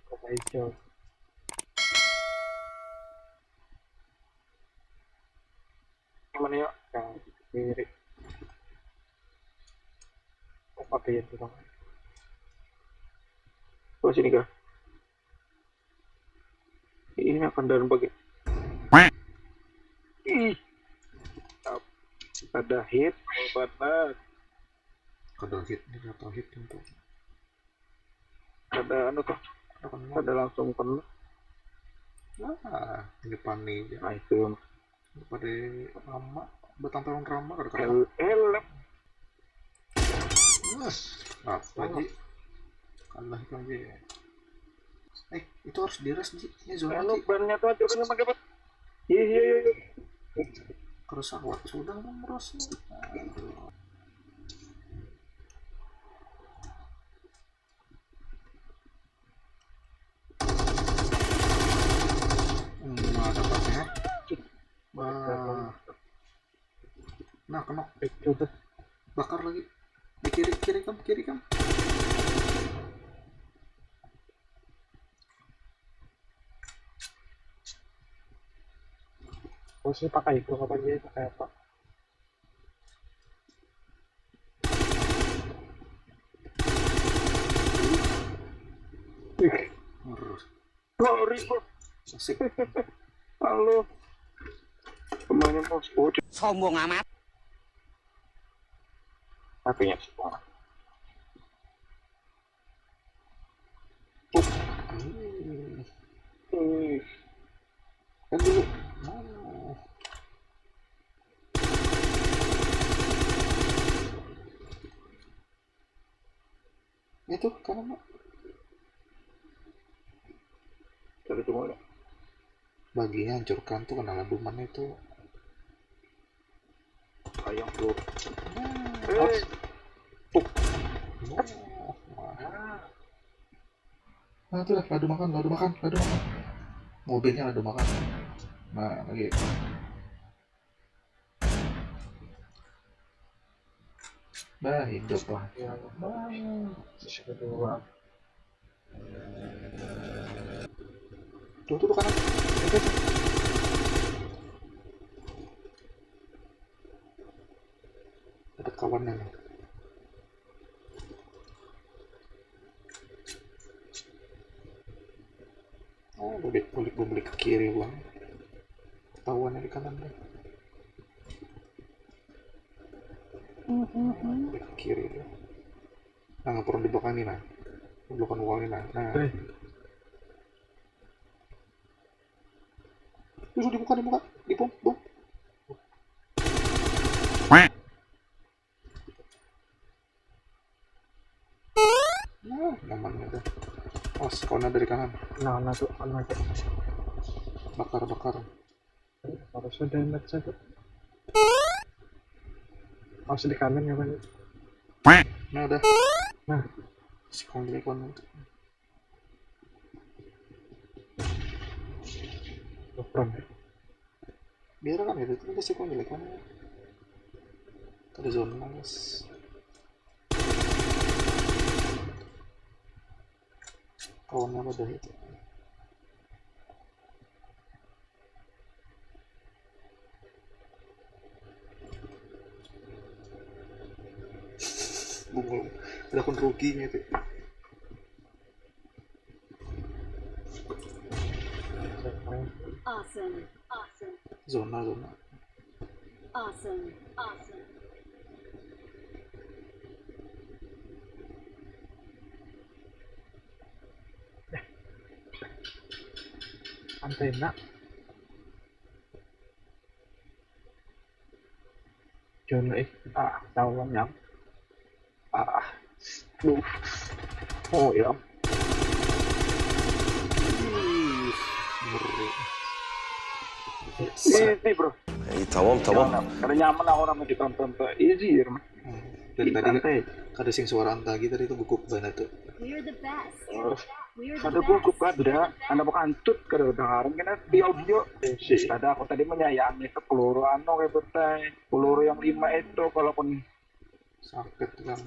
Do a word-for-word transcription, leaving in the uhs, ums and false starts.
Kota hijau. Mana ya? Yang kiri. Apa ya itu, Bang? Oh, sini kah? Ini akan dalam bagian. Ih. Ada hit, hebat banget. Kada hit, ini kata hit itu. Ada anu tuh. Ada kena. Ada langsung kena. Ah, ini panik ya. Nah, itu. Pada lama, batang tahun rama kada kena. Helm. Wes, apa, Ji? Kalah ikam, Ji. Eh, itu harus di-rest, Ji. Ya, zona, anu, Ji. Bannya tuh hancurkan sama dapat. Iya, iya, iya, iya. Kerusak waktu sudah memerosnya. Aduh. Hmm, mana dapatnya? Wah. Nah, kena. Eh, coba. Bakar lagi. Di kiri, kiri kam, kiri kam. Oh, sih pakai itu apa dia? Pakai apa? Ih, ngurus. Sorry, bro. Asik. Halo. Semuanya mau sepuluh. Sombong amat. Hatinya semua. Kan dulu. Itu kanan, Pak. Cari semua ya. Baginya hancurkan tuh, kena laduman itu. Sayang tuh. Nah, eh. Nah, itu dah, ladu makan, ladu makan, ladu makan. Mobilnya ladu makan. Nah, lagi. Bah, hidup lah. Ya, bah. Sisi kedua. Tuh, tuh, tuh, kanan. Itu, itu. Dapat kawannya nih. Oh, bulik, bulik, bulik ke kiri pulang. Ketahuan di kanan deh. Bulik ke kiri deh. Nah, ngapur di belakang ini, nah. Di belakang wall ini, nah. Nah. Eh. Terus dibuka, dibuka, di bom, bom. Nah, nyamannya tuh. Awas, kawan dari kanan. Nah, nah tuh, nah tuh. Bakar, bakar. Harus ada yang baca tuh. Awas di kanan ya, Bang. Nah, udah. Nah. Si kawan dari kanan. Bukan. Biar kan itu, itu pasti kawan dari kanan. Ada zona, guys. Kawannya pada itu. Bungul. Ada pun ruginya tuh. Awesome. Awesome. Zona, zona. Awesome. Awesome. Antena. Zona, eh, ah, tahu nyam. Ah, duh. Oh, ya. Ih, ngeri. Easy, bro. Eh, tamam, tamam. Kada nyaman lah orang mau ditonton tuh. Easy, ya, Mas. Hmm. Dari tadi kada sing suara anta lagi tadi tuh gugup banget tuh. We're the best. Oh. Kada gugup, kada. Anak bakantut, kada dengaran kena tiau-tiau. Kada, aku tadi menyayangi itu peluru anu kayak betai. Peluru yang lima itu, kalaupun sakit kan.